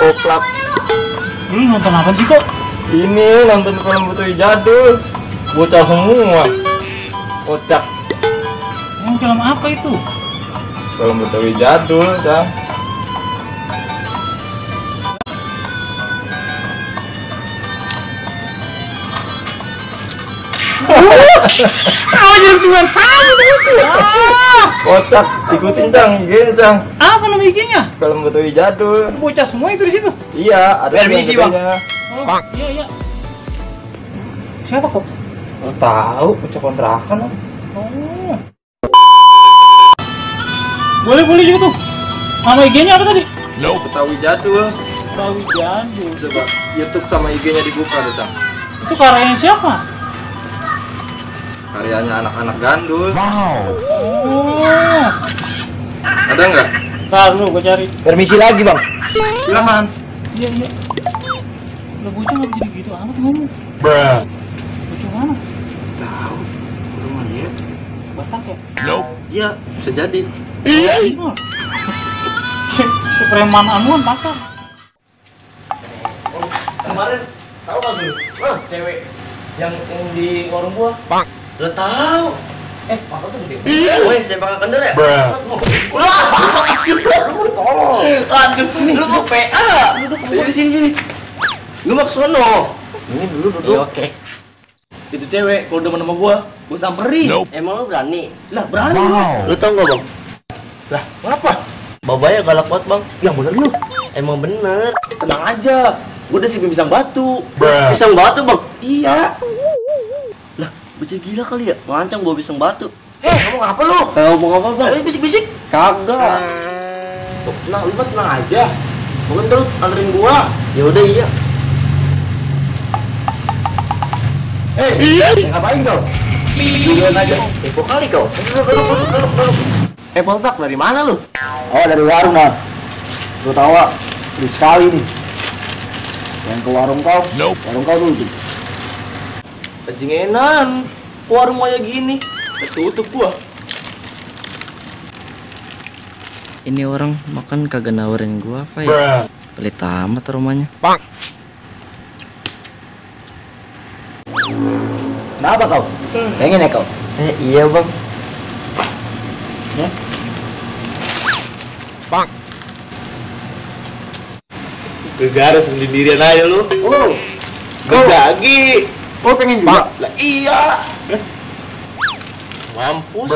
Oplak. Lu nonton apa sih kok? Ini nonton film Betawi jadul. Bocah semua. Kocak. Yang film apa itu? Film Betawi jadul, Cang. Oh, jadi cuma sama itu. Kocak, ikutin Cang, gini Cang. Apa nama IG-nya? Film Betawi jadul. Bocah semua itu di situ. Iya, ada Permisi, Bang. gedenya. Oh, iya iya. Siapa kok? Lo tahu, bocah kontrakan lo. Oh. Boleh juga tuh. Nama IG-nya apa tadi? Betawi jadul. Betawi Jadul. Coba YouTube sama IG-nya dibuka deh, Cang. Itu karyanya siapa? Karyanya anak-anak gandul. Oh. Ada nggak? Ntar lu gua cari. Permisi lagi, Bang. Silakan. Iya iya. Lah bocah nggak jadi gitu amat ngomong. Bocah mana? Tahu. Rumah dia. Batak ya? Iya, bisa jadi. Oh. Preman anuan Batak. Kemarin tahu nggak dulu? Cewek yang di warung gua. Udah tahu. Mata tuh gede. Woi, sembakan kendor ya? Wah, tolong. Aduh, lu mau PA. Duduk sini. Lu mau ke sono. Ini dulu duduk. Oke. Itu cewek kalau udah sama gua samperin. Emang lu berani? Lah, berani. Lu tau gak, Bang? Lah, ngapa? Babanya galak banget, Bang. Yang bener lu. Emang bener. Tenang aja. Gua udah simpen pisang batu. Pisang batu, Bang. Iya. Lah, bocah gila kali ya? Ngancam bawa pisang batu. Ngomong apa lu? Ngomong apa, Bang? Bisik-bisik. Kagak. Tuh, lu tenang aja. Mungkin terus anterin gua. Ya udah iya. Ngapain kau? Duluan aja. Kepo kali kau. Duduk. Poltak dari mana lu? Oh, dari warung, Bang. Lu tahu gak? Di sekali nih. Yang ke warung kau. Warung kau dulu tuh. Bajingenan. Warung kayak gini. Tutup gua. Ini orang makan kagak nawarin gua apa ya? Pelit amat rumahnya. Kenapa kau? Pengen ya kau? Iya, Bang. Ya? Gegara sendirian aja lu. Oh, Gagi. pengen juga? Lah iya. Mampus.